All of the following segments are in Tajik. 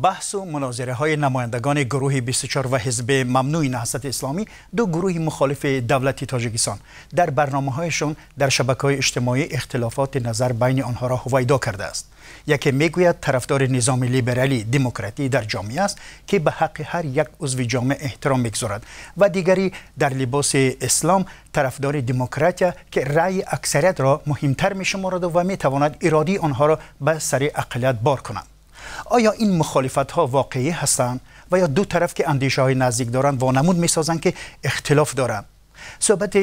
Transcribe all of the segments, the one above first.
بحث و مناظره های نمایندگان گروه 24 و حزب ممنوع نهضت اسلامی، دو گروه مخالف دولت تاجیکستان، در برنامه هایشان در شبکه های اجتماعی اختلافات نظر بین آنها را هویدا کرده است. یکی میگوید طرفدار نظام لیبرالی دموکراتی در جامعه است که به حق هر یک عضو جامعه احترام میگذارد و دیگری در لباس اسلام طرفدار دموکراتی که رأی اکثریت را مهمتر میشمارد و میتواند ارادی آنها را به سر اقلیت بار کند. آیا این مخالفت ها واقعی هستند و یا دو طرف که اندیشه های نزدیک دارند وانمود میسازند که اختلاف دارند؟ صحبت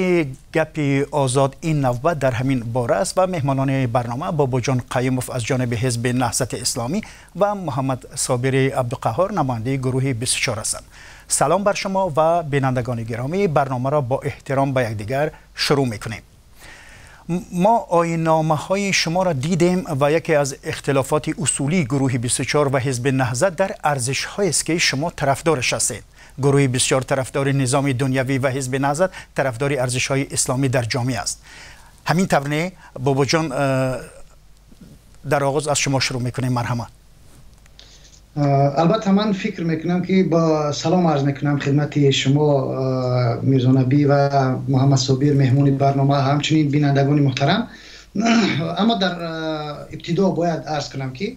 گپی آزاد این نوبت در همین باره است و مهمانان برنامه باباجان قیوموف از جانب حزب نهضت اسلامی و محمد صابر عبدالقهار نماینده گروه 24 هستند. سلام بر شما و بینندگان گرامی، برنامه را با احترام به یکدیگر شروع میکنیم. ما آیین‌نامه های شما را دیدیم و یکی از اختلافات اصولی گروه 24 و حزب نهضت در ارزش های است که شما طرفدارش هستید. گروه 24 طرفدار نظام دنیوی و حزب نهضت طرفدار ارزش های اسلامی در جامعه است. همین طور نه بابا جان؟ در آغاز از شما شروع میکنیم، مرحمت. البته من فکر میکنم که با سلام عرض میکنم خدمت شما میرزا نبی و محمد صابر مهمون برنامه، همچنین بینندگان محترم. اما در ابتدا باید عرض کنم که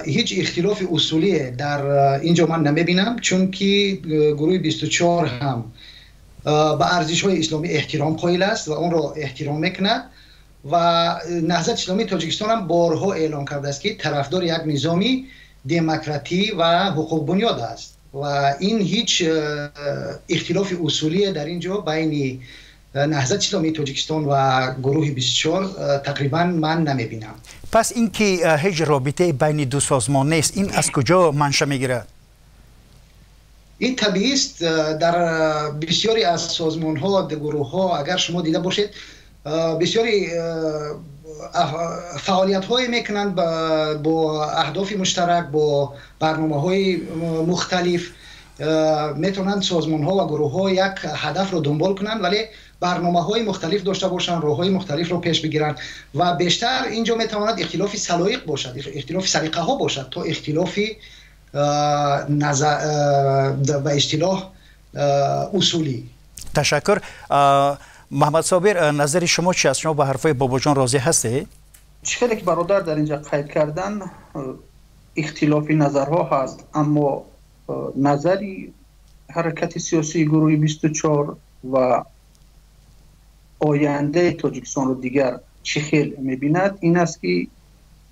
هیچ اختلاف اصولی در اینجا من نمیبینم، چون که گروه 24 هم به ارزش های اسلامی احترام قائل است و اون را احترام میکند و نهضت اسلامی تاجیکستان هم بارها اعلام کرده است که طرفدار یک نظامی دموکراتی و حقوق بنیاد است و این هیچ اختلاف اصولی در اینجا بین نهضت اسلامی تاجیکستان و گروه 24 تقریبا من نمیبینم. پس اینکه هیچ رابطه بین دو سازمان نیست، این از کجا منشأ میگیرد؟ این طبیعی است. در بسیاری از سازمان ها، گروه ها، اگر شما دیده باشید، بسیاری فعالیت های میکنند با اهداف مشترک، با برنامه های مختلف. میتونند سازمان ها و گروه ها یک هدف رو دنبال کنند ولی برنامه های مختلف داشته باشند، راه های مختلف رو پیش بگیرند و بیشتر اینجا میتواند اختلاف سلایق باشد، اختلاف سلیقه ها باشد تا اختلاف نظر به اصطلاح اصولی. تشکر. محمد صابر، نظر شما چی است؟ شما به حرفای باباجان راضی هستی؟ چه که برادر در اینجا قید کردن، اختلافی نظرها هست، اما نظری حرکت سیاسی گروه 24 و آینده تاجیکستان رو دیگر چه خیل میبیند این است که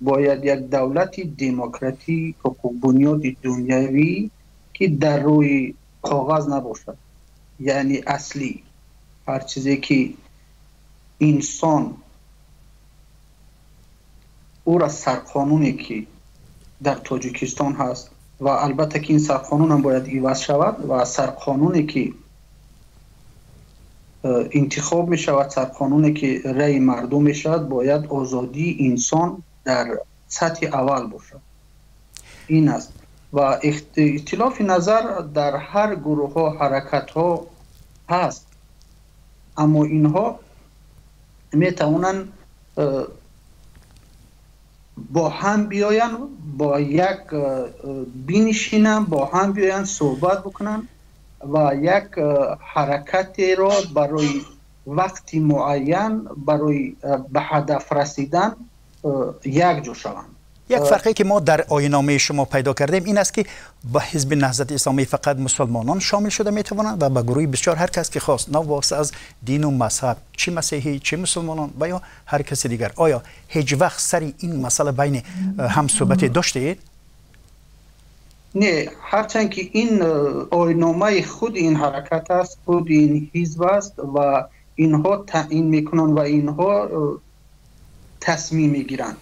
باید یک دولت دموکراتی حقوق بنیاد دنیوی که در روی کاغذ نباشد، یعنی اصلی هر چیزی که انسان او را سرقانونی که در تاجیکستان هست و البته که این سرقانون هم باید عوض شود و سرقانونی که انتخاب می شود، سرقانونی که رأی مردم می شود، باید آزادی انسان در سطح اول باشد. این است و اختلاف نظر در هر گروه ها، حرکت ها هست، اما اینها می توانند با هم بیاین، با یک بینشینن، با هم بیاین صحبت بکنن و یک حرکت را برای وقتی معین برای به هدف رسیدن یک جا شوند. یک فرقی که ما در آیین‌نامه شما پیدا کردیم این است که با حزب نهضت اسلامی فقط مسلمانان شامل شده میتوانند و به گروه 24 هر کس که خواست، نه وابسته از دین و مذهب، چه مسیحی چه مسلمانان و یا هر کس دیگر. آیا هیچ وقت سر این مسئله بین هم صحبت داشتید؟ نه، هرچند که این آیین‌نامه خود این حرکت است، خود این حزب است و اینها تعیین میکنن و اینها تصمیم میگیرند.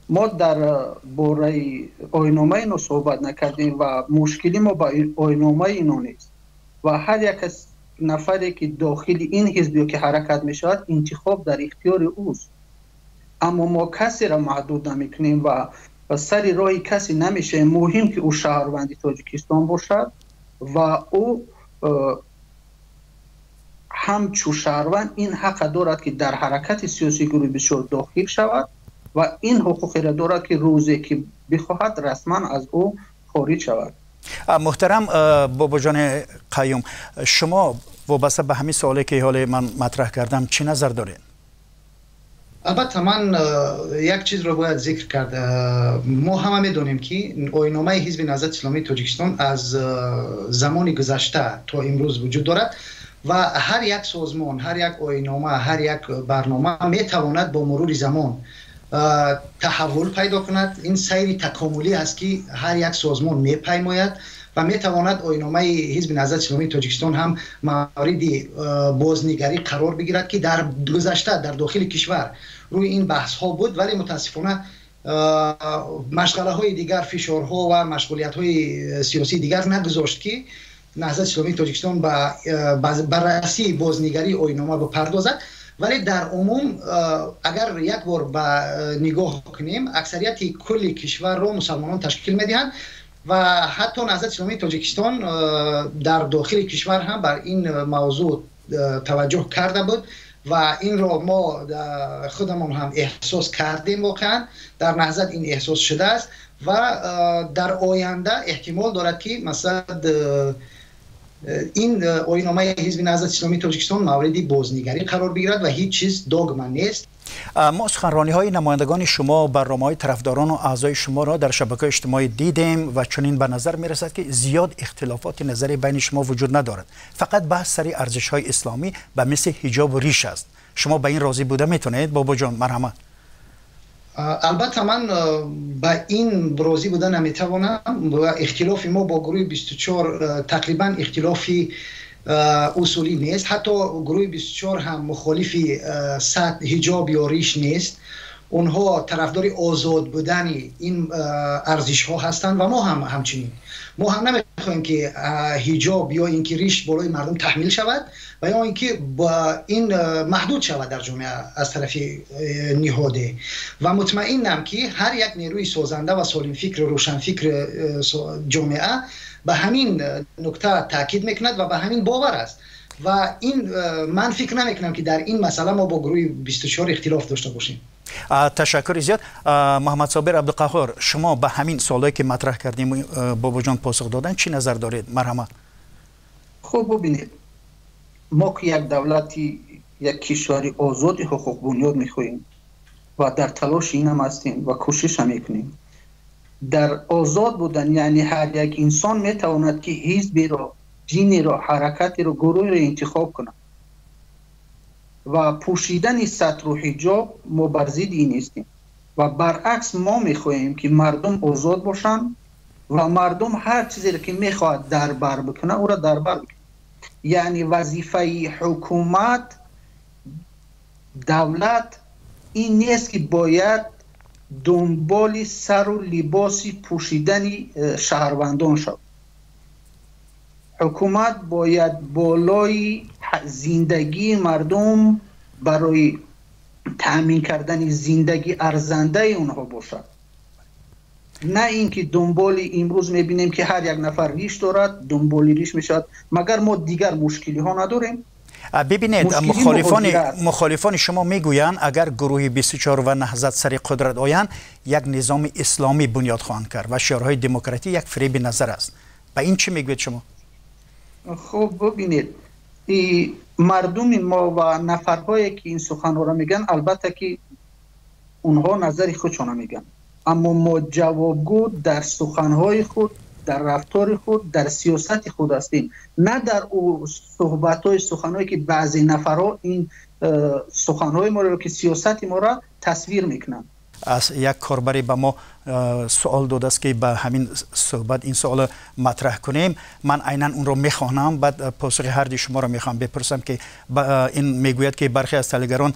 ما در باره آیین‌نامه اینو صحبت نکردیم و مشکلی ما با آیین‌نامه اینو نیست و هر یک از نفری که داخل این حزب یا که حرکت می شود انتخاب در اختیار اوست، اما ما کسی را محدود نمیکنیم و سر راه کسی نمیشه. مهم که او شهروند تاجیکستان باشد و او همچو شهروند این حق دارد که در حرکت سیاسی گروه 24 داخل شود. ва ин ҳуқуқеро дорад, ки рӯзе ки бихоҳад, расман аз ӯ хориҷ шавад. Муҳтарам Бобоҷони Қаюм, шумо вобаста ба ҳамин суоле, ки ҳоле ман матраҳ кардам, чӣ назар доред? Албатта, ман як чизро бояд зикр кард. Мо ҳама медонем, ки оинномаи Ҳизби Наҳзати Исломии Тоҷикистон аз замони гузашта то имрӯз вуҷуд дорад ва ҳар як созмон, ҳар як оиннома, ҳар як барнома метавонад бо мурури замон таҳаввул пайдо кунад. Ин сайри такомулӣ аст, ки ҳар як созмон мепаймояд, ва метавонад оинномаи Ҳизби Наҳзати Исломии Тоҷикистон ҳам мавриди бознигарӣ қарор бигирад, ки дар гузашта дар дохили кишвар рӯи ин баҳсҳо буд, вале мутаассифона машғалаҳои дигар, фишорҳо ва машғулиятҳои сиёсии дигар нагузошт, ки Наҳзати Исломии Тоҷикистон ба баррасии бознигарии оиннома бипардозад. Вале дар умум, агар як бор ба нигоҳ кунем, аксарияти кулли кишварро мусалмонон ташкил медиҳанд ва ҳатто Наҳзати Исломии Тоҷикистон дар дохили кишвар ҳам бар ин мавзӯъ таваҷҷӯҳ карда буд ва инро мо худамон ҳам эҳсос кардем. Воқеан, дар Наҳзат ин эҳсос шудааст ва дар оянда эҳтимол дорад, ки масалан ин оинномаи Ҳизби Наҳзати Исломии Тоҷикистон мавриди бознигарӣ қарор бигирад ва ҳеҷ чиз догма нест. Мо суханрониҳои намояндагони шумо, барномаҳои тарафдорону аъзои шуморо дар шабакаҳои иҷтимоӣ дидем ва чунин ба назар мерасад, ки зиёд ихтилофоти назарӣ байни шумо вуҷуд надорад. Фақат баҳс сари арзишҳои исломӣ ба мисли ҳиҷобу риш аст. Шумо ба ин розӣ буда метавонед, Бобоҷон? Марҳамат. Албатта, ман ба ин розӣ буда наметавонам ва ихтилофи мо бо гурӯҳи 24 тақрибан ихтилофи усулӣ нест. Ҳатто гурӯҳи 24 ҳам мухолифи ҳиҷоб ё риш нест. Онҳо тарафдори озод будани ин арзишҳо ҳастанд ва мо ҳам ҳамчунин. Мо ҳам намехоҳем, ки ҳиҷоб ё ин ки риш болои мардум таҳмил шавад ва ё ин ки ин маҳдуд шавад дар ҷомеа аз тарафи ниҳоде. Ва мутмаинам, ки ҳар як нерӯи созанда ва солимфикру рӯшанфикри ҷомеа ба ҳамин нукта таъкид мекунад ва ба ҳамин бовар аст. Ва ин ман фикр намекунам, ки дар ин масъала мо бо гурӯҳи 24 ихтилоф дошта бошем. Ташаккури зиёд. Муҳаммадсобир Абдуқаҳҳор, шумо ба ҳамин суолое, ки матраҳ кардем, Бобоҷон посух додан, чӣ назар доред? Марҳамат. Хуб, бубинед, мо ки як давлати, як кишвари озоди ҳуқуқбунёд мехоҳем ва дар талоши инам ҳастем ва кӯшиша мекунем, дар озод будан, яъне ҳар як инсон метавонад, ки ҳизберо, динеро, ҳаракатеро, гурӯҳеро интихоб кунад ва пӯшидани сатру ҳиҷоб мо бар зидди ин нестем ва баръакс мо мехоҳем, ки мардум озод бошанд ва мардум ҳар чизеро, ки мехоҳад дар бар бикунад, ӯро дар бар бикунад. Яъне вазифаи ҳукумат, давлат ин нест, ки бояд дунболи сару либоси пӯшидани шаҳрвандон шавад. Ҳукумат бояд болои зиндагии мардум, барои таъмин кардани зиндагии арзандаи онҳо бошад, на ин ки дунболи, имрӯз мебинем, ки ҳар як нафар риш дорад, дунболи риш мешавад. Магар мо дигар мушкилиҳо надорем? Бибинед, мухолифони шумо мегӯянд, агар гурӯҳи 24 ва Наҳзат сари қудрат оянд, як низоми исломӣ бунёд хоҳанд кард ва шиорҳои демократӣ як фиреби назар аст. Ба ин чӣ мегӯед шумо? Хуб, бубинед, мардуми мо ва нафарҳое, ки ин суханҳоро мегӯянд, албатта ки онҳо назари худшона мегӯянд, аммо мо ҷавобгӯ дар суханҳои худ, дар рафтори худ, дар сиёсати худ ҳастем, на дар суҳбатҳои, суханҳое, ки баъзе нафарҳо ин суханҳои моро, ки сиёсати моро тасвир мекунанд. Аз як корбаре ба мо суол додааст, ки ба ҳамин суҳбат ин суолро матраҳ кунем. Ман айнан онро мехонам, баъд посухи ҳарди шуморо мехоҳам бипурсам, ки ин мегӯяд, ки бархе аз таҳлилгарон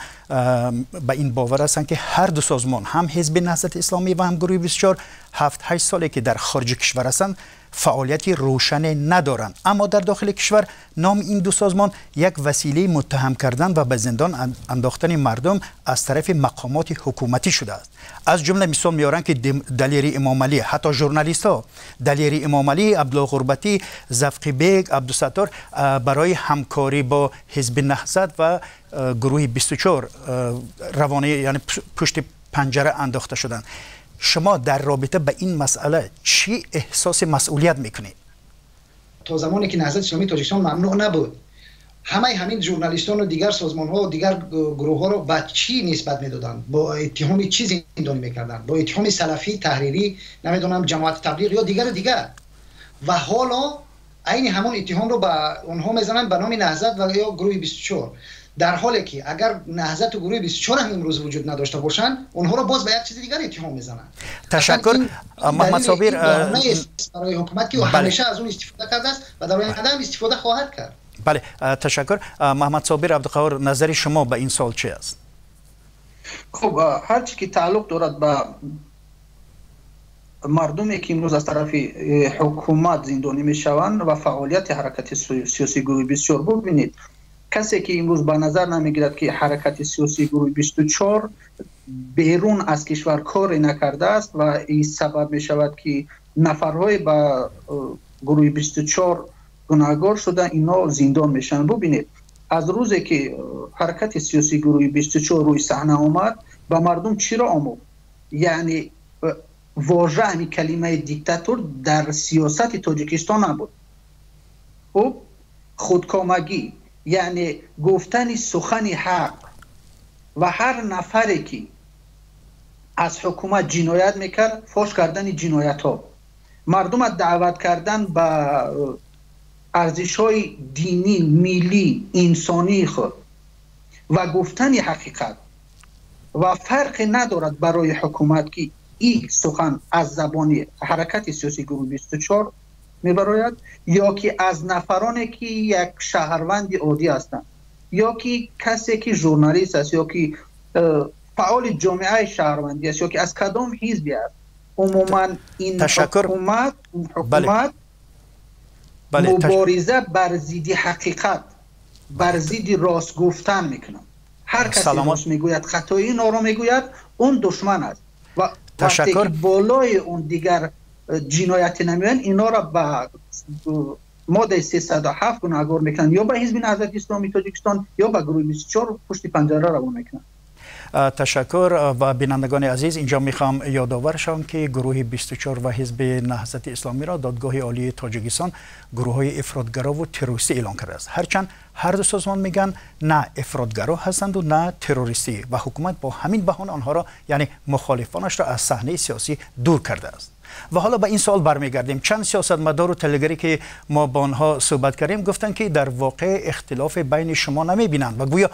ба ин бовар ҳастанд, ки ҳар ду созмон, ҳам Ҳизби Наҳзати Исломӣ ва ҳам гурӯҳи 24, 7-8 соле, ки дар хориҷи кишвар ҳастанд, фаъолияти рӯшане надоранд, аммо дар дохили кишвар номи ин ду созмон як василаи муттаҳам кардан ва ба зиндон андохтани мардум аз тарафи мақомоти ҳукуматӣ шудааст. Аз ҷумла мисол меоранд, ки Далери Имомалӣ, ҳатто журналистҳо Далери Имомалӣ, Абдулло Ғурбатӣ, Завқибек Абдусаттор барои ҳамкорӣ бо Ҳизби Наҳзат ва гурӯҳи 24 равона, яъне пушти панҷара андохта шуданд. Шумо дар робита ба ин масъала чӣ эҳсоси масъулият мекунед? То замоне ки Наҳзати Исломии Тоҷикистон мамнӯъ набуд, ҳамаи ҳамин журналистону дигар созмонҳо, дигар гурӯҳҳоро ба чӣ нисбат медоданд? Бо иттиҳоми чӣ зиндонӣ мекарданд? Бо иттиҳоми салафӣ, таҳрирӣ, намедонам, ҷамоати таблиғ ё дигару дигар. Ва ҳоло айни ҳамон иттиҳомро ба онҳо мезананд ба номи Наҳзат ва ё гурӯҳи 24, дар ҳоле ки агар Наҳзату гурӯҳи 24 ҳам имрӯз вуҷуд надошта бошанд, онҳоро боз ба як чизи дигар иттиҳом мезананд. Ташаккур, Муҳаммад Собир. Барои ҳукумат, ки ҳамеша аз он истифода кардааст ва дар оянда ҳам истифода хоҳад кард. Бале, ташаккур. Муҳаммад Собир Абдуқаҳор, назари шумо ба ин савол чи аст? Хуб, ҳарчи ки тааллуқ дорад ба мардуме ки имрӯз аз тарафи ҳукумат зиндонӣ мешаванд ва фаъолияти ҳаракати сиёсии гурӯҳи 24, бубинед, касе ки имрӯз ба назар намегирад, ки ҳаракати сиёсии гурӯҳи 24 берун аз кишвар коре накардааст ва ин сабаб мешавад, ки нафарҳое ба гурӯҳи 24 гунаҳгор шуда, ино зиндон мешаванд. Бубинед, аз рӯзе ки ҳаракати сиёсии гурӯҳи 24 рӯи саҳна омад, ба мардум чиро омӯхт? Яъне вожа, ҳамин калимаи диктатур дар сиёсати Тоҷикистон набуд. Хуб, худкомагӣ, яъне гуфтани сухани ҳақ ва ҳар нафаре ки аз ҳукумат ҷиноят мекард, фош кардани ҷиноятҳо, мардума даъват кардан ба арзишҳои динӣ, миллӣ, инсонии худ ва гуфтани ҳақиқат. Ва фарқе надорад барои ҳукумат, ки ин сухан аз забони ҳаракати сиёсии гурӯҳи 24 мебарояд ё ки аз нафароне ки як шаҳрванди оддӣ ҳастанд, ё ки касе ки журналист аст, ё ки фаъоли ҷомеаи шаҳрвандӣ аст, ё ки аз кадом ҳизбе аст. Умуман ин ҳукумат мубориза бар зидди ҳақиқат, бар зидди рост гуфтан мекунад. Ҳар касе рост мегӯяд, хатои инҳоро мегӯяд, он душман аст ва вақте ки болои он дигар ҷинояте намеоянд, инҳоро ба моддаи 307 гунаҳгор мекунанд, ё ба ҳизби Наҳзати Исломии Тоҷикистон, ё ба гурӯҳи 24 пушти панҷара равон мекунанд. Ташаккур. Ва бинандагони азиз, инҷо мехоҳам ёдовар шавам, ки гурӯҳи 24 ва ҳизби Наҳзати Исломиро Додгоҳи Олии Тоҷикистон гурӯҳҳои ифротгарову террористӣ эълон кардааст, ҳарчанд ҳар ду созмон мегӯянд, на ифротгаро ҳастанду на террористӣ, ва ҳукумат бо ҳамин баҳона онҳоро, яъне мухолифонашро, аз саҳнаи сиёсӣ дур кардааст. Ва ҳоло ба ин савол бармегардем. Чанд сиёсатмадору таҳлилгаре ки мо бо онҳо суҳбат кардем, гуфтанд, ки дар воқеъ ихтилофе байни шумо намебинанд ва гӯё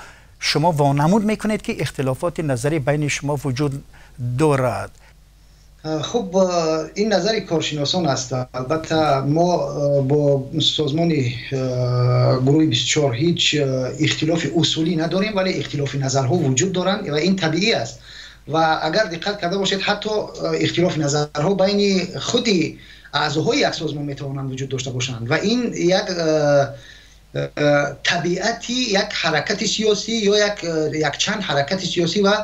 шумо вонамуд мекунед, ки ихтилофоти назарӣ байни шумо вуҷуд дорад. Хуб, ин назари коршиносон аст. Албатта, мо бо созмони гурӯҳи 24 ҳеҷ ихтилофи усулӣ надорем, вале ихтилофи назарҳо вуҷуд доранд ва ин табиӣ аст. Ва агар диққат карда бошед, ҳатто ихтилофи назарҳо байни худи аъзоҳои як созмон метавонанд вуҷуд дошта бошанд ва ин як табиати як ҳаракати сиёсӣ ё якчанд ҳаракати сиёсӣ ва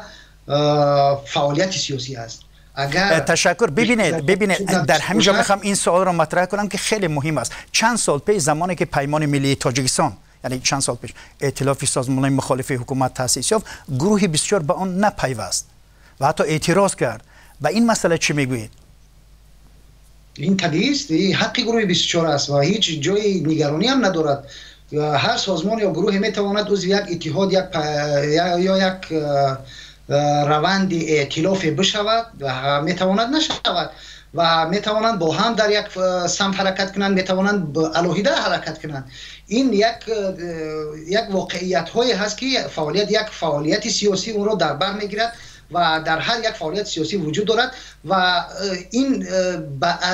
фаъолияти сиёсӣ аст. Агар Ташаккур. Бибинед, дар ҳамин ҷо мехоҳам ин суолро матраҳ кунам, ки хеле муҳим аст. Чанд сол пеш, замоне ки Паймони Миллии Тоҷикистон, яъне чанд сол пеш, эътилофи созмонҳои мухолифи ҳукумат таъсис ёфт, гурӯҳи 24 ба он напайваст ва ҳатто эътироз кард. Ба ин масъала чӣ мегӯед? Ин табиист, ҳаққи гурӯҳи 24 аст ва ҳеҷ ҷои нигаронӣ ҳам надорад. Ҳар созмон ё гурӯҳе метавонад узви як иттиҳод ё як раванди эътилофе бишавад ва метавонад нашавад, ва метавонанд бо ҳам дар як самт ҳаракат кунанд, метавонанд алоҳида ҳаракат кунанд. Ин як воқеиятҳое ҳаст, ки фаъолият, як фаъолияти сиёсӣ онро дар бар мегирад ва дар ҳар як фаъолияти сиёсӣ вуҷуд дорад. Ва ин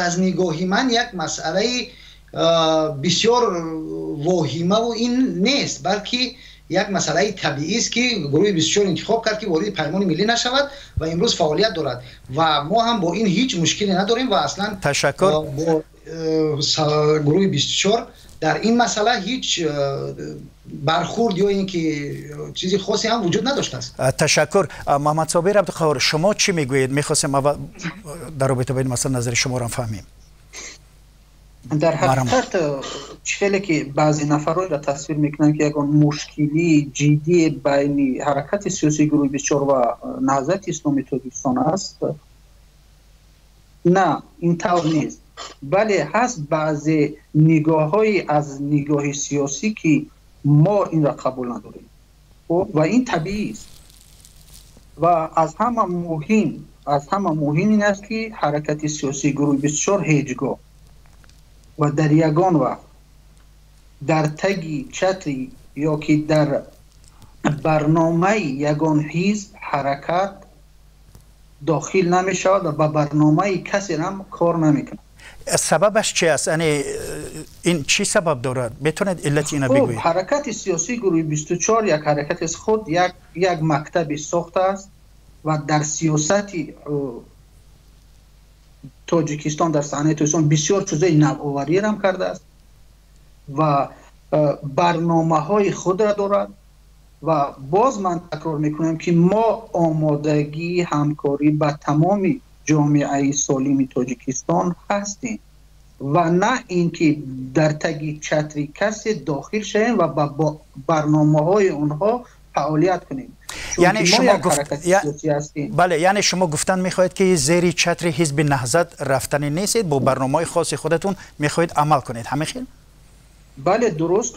аз нигоҳи ман як масъалаи бисёр воҳимаву ин нест, балки як масъалаи табиист, ки гурӯҳи 24 интихоб кард, ки вориди Паймони Миллӣ нашавад ва имрӯз фаъолият дорад ва мо ҳам бо ин ҳеҷ мушкиле надорем ва аслан Ташаккур. Бо гурӯҳи 24 дар ин масъала ҳеҷ бархурд ё ин ки чизи хосе ҳам вуҷуд надоштааст. Ташаккур. Муҳаммад Собир Абдуқаҳор, шумо чӣ мегӯед? Мехостем аввал дар робита ба ин масъала назари шуморо фаҳмем. Дар ҳақиқат Хеле ки баъзе нафарҳоро тасвир мекунанд, ки ягон мушкилии ҷиддӣ байни ҳаракати сиёсии гурӯҳи 24 ва Наҳзати Исломии Тоҷикистон аст, на, ин тавр нест. Бале, ҳаст баъзе нигоҳҳои аз нигоҳи сиёсӣ, ки мо инро қабул надорем ва ин табиист. Ва аз ҳама муҳим ин аст, ки ҳаракати сиёсии гурӯҳи 24 ҳеҷ гоҳ ва дар ягон вақт дар таги чатри ё ки дар барномаи ягон ҳизб, ҳаракат дохил намешавад ва ба барномаи касе ҳам кор намекунад. Сабабаш чи аст? Яъне ин чӣ сабаб дорад? Метавонед иллати ина бигӯед? Ҳаракати сиёсии гурӯҳи 24 як ҳаракат аст, худ як мактаби сохта аст ва дар сиёсати Тоҷикистон, дар саҳнаи Тоҷикистон бисёр чизои навовариам кардааст ва барномаҳои худро дорад. Ва боз ман такрор мекунам, ки мо омодагии ҳамкорӣ ба тамоми ҷомеаи солими Тоҷикистон ҳастем ва на ин ки дар таги чатри касе дохил шавем ва ба барномаҳои онҳо фаъолият кунем. Яъне шумо бале, яъне шумо гуфтан мехоҳед, ки зери чатри ҳизби Наҳзат рафтанӣ нестед, бо барномаҳои хоси худатон мехоҳед амал кунед, ҳамин хел? Бале, дуруст.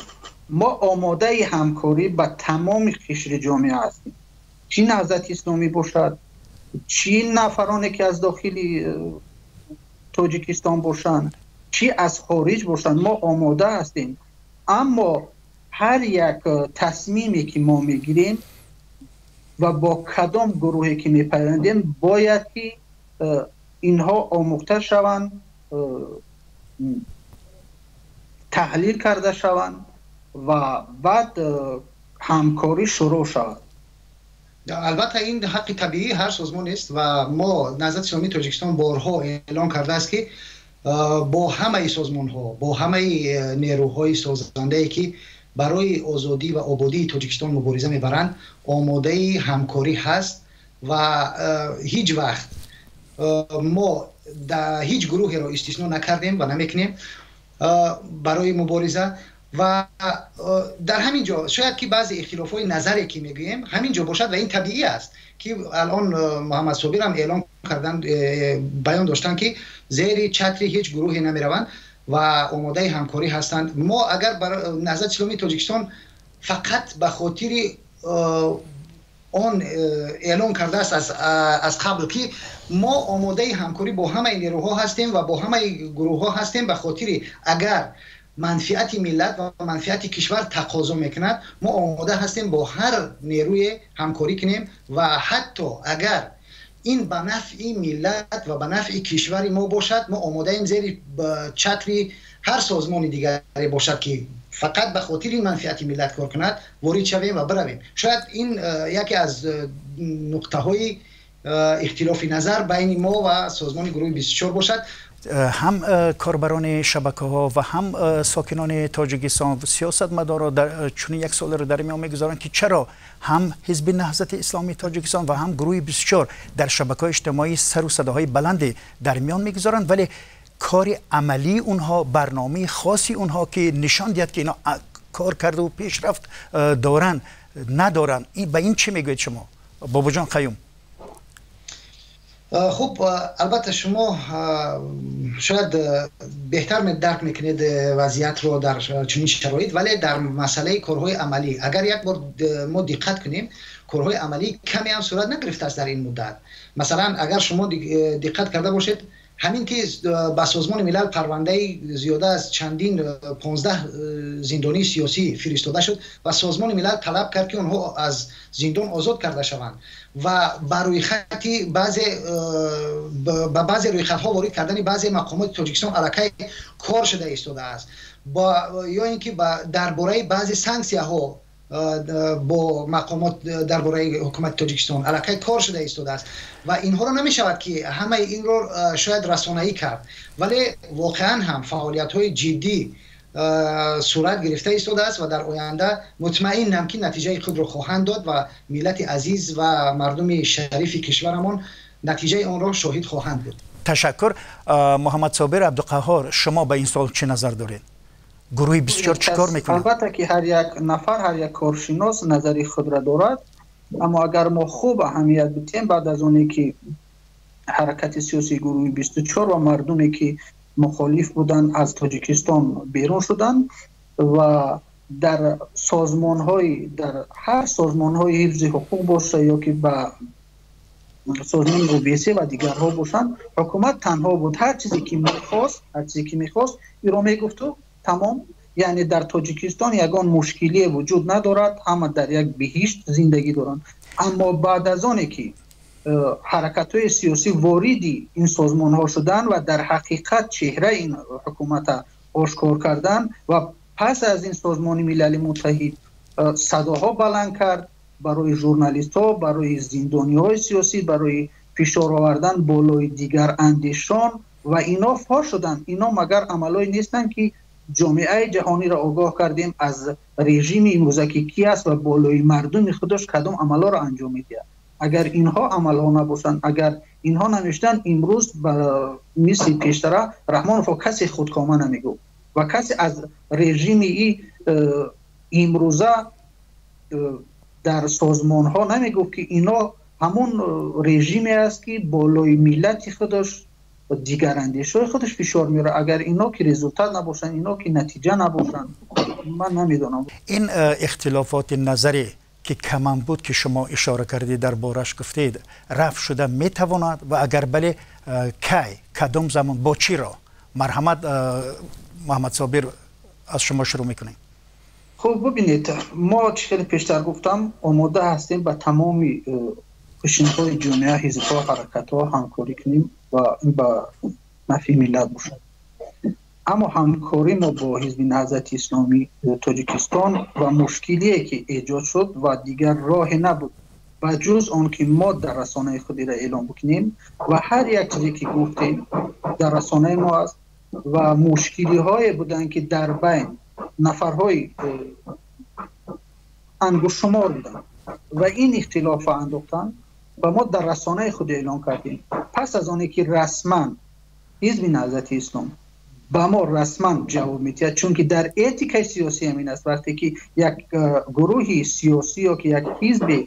Мо омодаи ҳамкорӣ ба тамоми қишри ҷомеа ҳастем, чӣ Наҳзати Исломӣ бошад, чӣ нафароне ки аз дохили Тоҷикистон бошанд, чӣ аз хориҷ бошанд, мо омода ҳастем. Аммо ҳар як тасмиме ки мо мегирем ва бо кадом гурӯҳе ки мепайвандем, бояд ки инҳо омӯхта шаванд, таҳлил карда шаванд ва баъд ҳамкорӣ шурӯъ шавад. Албатта, ин ҳаққи табиии ҳар созмон аст ва мо, Наҳзати Исломии Тоҷикистон борҳо эълон кардааст, ки бо ҳамаи созмонҳо, бо ҳамаи нерӯҳои созандае, ки барои озодӣ ва ободии Тоҷикистон мубориза мебаранд, омодаи ҳамкорӣ ҳаст ва ҳеҷ вақт мо ҳеҷ гурӯҳеро истисно накардем ва намекунем барои мубориза. Ва дар ҳамин ҷо шояд ки баъзе ихтилофҳои назаре, ки мегӯем, ҳамин ҷо бошад ва ин табиӣ аст, ки алон Муҳаммад Собир ҳам эълон кардан, баён доштанд, ки зери чатри ҳеҷ гурӯҳе намераванд ва омодаи ҳамкорӣ ҳастанд. Мо агар Наҳзати Исломии Тоҷикистон фақат ба хотири он эълон кардааст аз қабл, ки мо омодаи ҳамкорӣ бо ҳамаи нерӯҳо ҳастем ва бо ҳамаи гурӯҳҳо ҳастем, ба хотири агар манфиати миллат ва манфиати кишвар тақозо мекунад, мо омода ҳастем бо ҳар нерӯе ҳамкорӣ кунем ва ҳатто агар ин ба нафъи миллат ва ба нафъи кишвари мо бошад, мо омодаем зери чатри ҳар созмони дигаре бошад, ки фақат ба хотири манфиати миллат кор кунад, ворид шавем ва биравем. Шояд ин яке аз нуқтаҳои ихтилофи назар байни мо ва созмони гурӯҳи 24 бошад. Ҳам корбарони шабакаҳо ва ҳам сокинони Тоҷикистон, сиёсатмадоро чунин як суолеро дар миён мегузоранд, ки чаро ҳам ҳизби Наҳзати Исломии Тоҷикистон ва ҳам гурӯҳи 24 дар шабакаҳои иҷтимоӣ сару садоҳои баланде дар миён мегузоранд, вале кори амалии онҳо, барномаи хоси онҳо, ки нишон диҳад, ки ино кор карду пешрафт доранд, надоранд. Ба ин чӣ мегӯед шумо, Бобоҷон Қаюм? Хуб, албатта, шумо шояд беҳтар дарк мекунед вазъиятро дар чунин шароит, вале дар масъалаи корҳои амалӣ агар як бор мо диққат кунем, корҳои амалӣ каме ҳам сурат нагирифтааст дар ин муддат. Масалан, агар шумо диққат карда бошед, ҳамин ки ба Созмони Милал парвандаи зиёда аз чандин 15 зиндонии сиёсӣ фиристода шуд ва Созмони Милал талаб кард, ки онҳо аз зиндон озод карда шаванд ва ба рӯйхати баъзе, ба баъзе рӯйхатҳо ворид кардани баъзе мақомоти Тоҷикистон аллакай кор шуда истодааст, ё ин ки дар бораи баъзе санксияҳо бо мақомот дар бораи ҳукумати Тоҷикистон аллакай кор шуда истодааст. Ва инҳоро намешавад, ки ҳамаи инро шояд расонаӣ кард, вале воқеан ҳам фаъолиятҳои ҷиддӣ сурат гирифта истодааст ва дар оянда мутмаинам, ки натиҷаи худро хоҳанд дод ва миллати азиз ва мардуми шарифи кишварамон натиҷаи онро шоҳид хоҳанд буд. Ташаккур. Муҳаммадсобир Абдуқаҳҳор, шумо ба ин суол чӣ назар доред? Гурӯҳи 24 чӣ кор мекунад? Албатта ки ҳар як нафар, ҳар як коршинос назари худро дорад, аммо агар мо хуб аҳамият бидиҳем, баъд аз оне ки ҳаракати сиёсии гурӯҳи 24 ва мардуме ки мухолиф буданд аз Тоҷикистон берун шуданд ва дар созмонҳои, дар ҳар созмонҳои ҳифзи ҳуқуқ боша ё ки ба созмони ОБСЕ ва дигарҳо бошанд, ҳукумат танҳо буд. Ҳар чизе ки мехост, ҳар чизе ки мехост, иро мегуфту тамом. Яъне дар Тоҷикистон ягон мушкилие вуҷуд надорад, ҳама дар як биҳишт зиндагӣ доранд. Аммо баъд аз оне ки ҳаракатҳои сиёсӣ вориди ин созмонҳо шуданд ва дар ҳақиқат чеҳраи ин ҳукумата ошкор карданд ва пас аз ин Созмони Милали Муттаҳид садоҳо баланд кард барои журналистҳо, барои зиндониҳои сиёсӣ, барои фишор овардан болои дигар андешон ва ино фош шуданд. Ино магар амалҳое нестанд ки ҷомеаи ҷаҳониро огоҳ кардем аз режими имрӯза ки ки аст ва болои мардуми худаш кадом амалҳоро анҷом медиҳад? Агар инҳо амалҳо набошанд, агар инҳо намешуданд, имрӯз ба мисли пештара Раҳмоновро касе худкома намегуфт ва касе аз режими имрӯза дар созмонҳо намегуфт ки ино ҳамон режиме аст ки болои миллати худаш ва дигарандешҳои худаш фишор меорад. Агар ино ки результат набошанд, ино ки натиҷа набошанд, ман намедонам. Ин ихтилофоти назарӣ ки камам буд ки шумо ишора кардед, дар бораш гуфтед, рафъ шуда метавонад ва агар бале, кай, кадом замон, бо чӣ роҳ? Марҳамат, Муҳаммад Собир, аз шумо шурӯъ мекунем. Хуб, бибинед, мо чӣ хеле пештар гуфтам, омода ҳастем ба тамоми қишрҳои ҷомеа, ҳизбҳо, ҳаракатҳо ҳамкорӣ кунем ва ин ба нафъи миллат бошад. Аммо ҳамкорӣ мо бо Ҳизби Наҳзати Исломии Тоҷикистон ва мушкилие ки эҷод шуд ва дигар роҳе набуд ба ҷуз он ки мо дар расонаи худиро эълон бикунем ва ҳар як чизе ки гуфтем дар расонаи мо аст ва мушкилиҳое буданд ки дар байн нафарҳои ангуштшумор буданд ва ин ихтилофро андохтанд ва мо дар расонаи худ эълон кардем. Пас аз оне ки расман Ҳизби Наҳзати Ислом ба мо расман ҷавоб медиҳад, чунки дар этикаи сиёсӣ ҳамин аст, вақте ки як гурӯҳи сиёсӣ ё ки як ҳизбе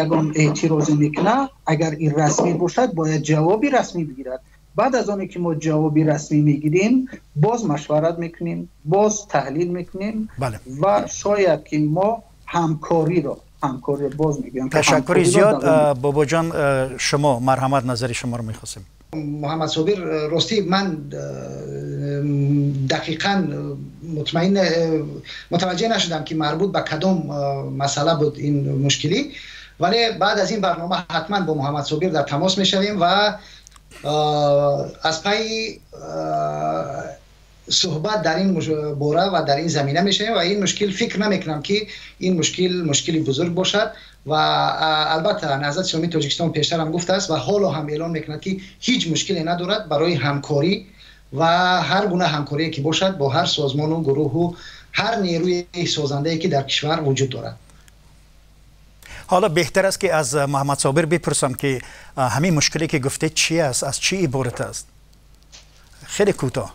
ягон эътирозе мекунад, агар ин расмӣ бошад, бояд ҷавоби расмӣ бигирад. Баъд аз оне ки мо ҷавоби расмӣ мегирем, боз машварат мекунем, боз таҳлил мекунем ва шояд ки мо ҳамкориро боз мегӯям. Ташаккури зиёд, Бобоҷон. Шумо марҳамат, назари шуморо мехостем. Муҳаммад Собир, ростӣ ман дақиқан мутмаин мутаваҷҷеҳ нашудам ки марбут ба кадом масъала буд ин мушкилӣ, вале баъд аз ин барнома ҳатман бо Муҳаммад Собир дар тамос мешавем ва аз пайи суҳбат дар ин бора ва дар ин замина мешавем ва ин мушкил фикр намекунам ки ин мушкил мушкили бузург бошад ва албатта Наҳзати Исломии Тоҷикистон пештар ҳам гуфтааст ва ҳоло ҳам эълон мекунад ки ҳеҷ мушкиле надорад барои ҳамкорӣ ва ҳар гуна ҳамкорие ки бошад бо ҳар созмону гурӯҳу ҳар нерӯи созандае ки дар кишвар вуҷуд дорад. Ҳоло беҳтар аст ки аз Муҳаммад Собир бипурсам ки ҳамин мушкиле ки гуфтед чӣ аст, аз чӣ иборат аст? Хеле кӯтоҳ.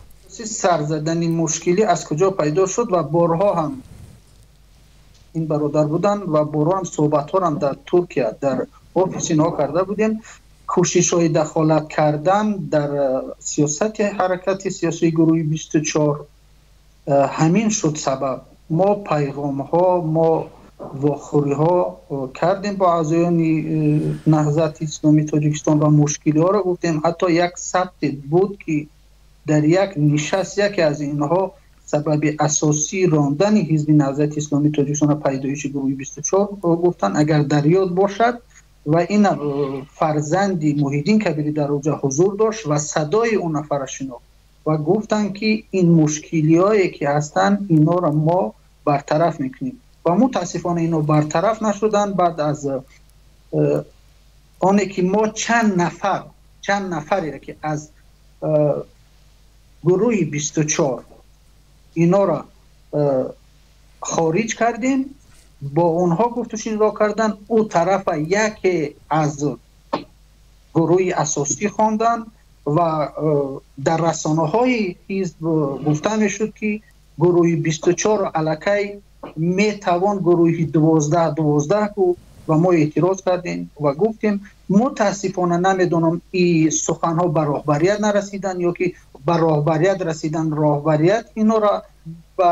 Сар задани мушкилӣ аз куҷо пайдо шуд ва борҳо ҳам ин бародар буданд ва борҳо ҳам суҳбатҳоро ҳам дар Туркия дар офиси инҳо карда будем. Кӯшишҳои дахолат кардан дар сиёсати ҳаракати сиёсии гурӯҳи 24 ҳамин шуд сабаб. Мо пайғомҳо, мо вохӯриҳо кардем бо аъзоёни Наҳзати Исломии Тоҷикистон ва мушкилиҳоро гуфтем. Ҳатто як сабте буд ки дар як нишаст яке аз инҳо сабаби асосии рондани Ҳизби Наҳзати Исломии Тоҷикистон пайдоиши гурӯҳи 24 гуфтанд, агар дар ёд бошад, ва ин фарзанди Муҳиддин Кабирӣ дар оҷа ҳузур дошт ва садои он нафарро шинохт ва гуфтанд ки ин мушкилиҳое ки ҳастанд инҳоро мо бартараф мекунем ва мутаассифона инҳо бартараф нашуданд. Баъд аз оне ки мо чанд нафареро ки аз гурӯҳи 24 инҳоро хориҷ кардем, бо онҳо гуфтушунидҳо кардан, ӯ тарафа яке аз гурӯҳи асосӣ хонданд ва дар расонаҳои ҳизб гуфта мешуд ки Гурӯҳи 24 аллакай метавон гурӯҳи 12-12 гуфт ва мо эътироз кардем ва гуфтем мутаассифона намедонам ин суханҳо ба роҳбарият нарасиданд ё ки ба роҳбарият расиданд, роҳбарият инҳоро ба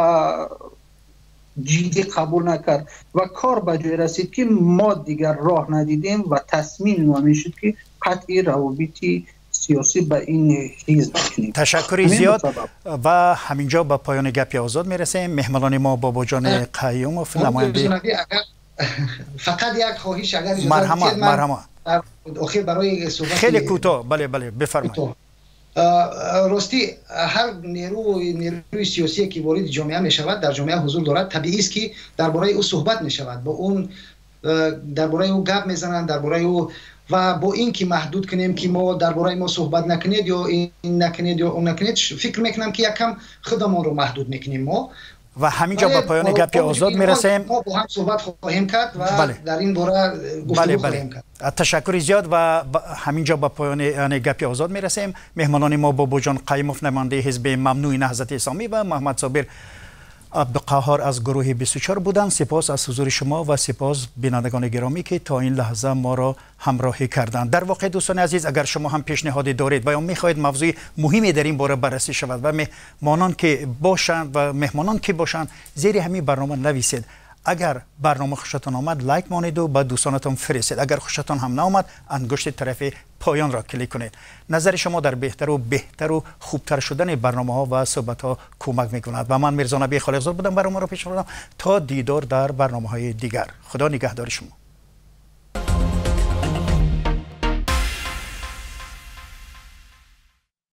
ҷиддӣ қабул накард ва кор ба ҷое расид ки мо дигар роҳ надидем ва тасмими мо мешуд ки қатъи равобити сиёсӣ ба ин ҳизб кунем. Ташаккури зиёд ва ҳаминҷо ба поёни гапи озод мерасем. Меҳмонони мо Бобоҷон Қаюмов, намояндаи фақат як хоҳиш агар иҷозат марҳамат, марҳамат. Охир барои суҳбат хеле кӯтоҳ, бале, бале, бифармоед. Ростӣ ҳар нерӯи сиёсие ки вориди ҷомеа мешавад, дар ҷомеа ҳузур дорад, табиист ки дар бораи ӯ суҳбат мешавад, бо он дар бораи ӯ гап мезананд, дар бораи ӯ ва бо ин ки маҳдуд кунем ки мо дар бораи мо суҳбат накунед ё ин накунед ё он накунед, фикр мекунам ки якам худамонро маҳдуд мекунем мо. Ва ҳаминҷо ба поёни гапи озод мерасем. Мо бо ҳам суҳбат хоҳем кард ва дар ин бора гуфтугӯ хоҳем кард. Ташаккури зиёд ва ҳаминҷо ба поёни гапи озод мерасем. Меҳмонони мо Бобоҷон Қаюмов, намояндаи ҳизби мамнӯи Наҳзати Исломӣ ва Муҳаммадсобир Абдуқаҳҳор аз гурӯҳи 24 буданд. Сипос аз ҳузури шумо ва сипос бинандагони гиромӣ ки то ин лаҳза моро ҳамроҳӣ карданд. Дар воқеъ дӯстони азиз, агар шумо ҳам пешниҳоде доред ва ё мехоҳед мавзӯи муҳиме дар ин бора баррасӣ шавад ва меҳмонон ки бошанд ва меҳмонон ки бошанд, зери ҳамин барнома нависед. Агар барнома хушатон омад, лайк монеду ба дӯстонатон фиристед. Агар хушатон ҳам наомад, ангушти тарафи поёнро клик кунед. Назари шумо дар беҳтару беҳтару хубтар шудани барномаҳо ва суҳбатҳо кӯмак мекунад. Ва ман Мирзо Набӣ Холиқзод будам, барномаро пеш бурдам. То дидор дар барномаҳои дигар. Худо нигаҳдори шумо.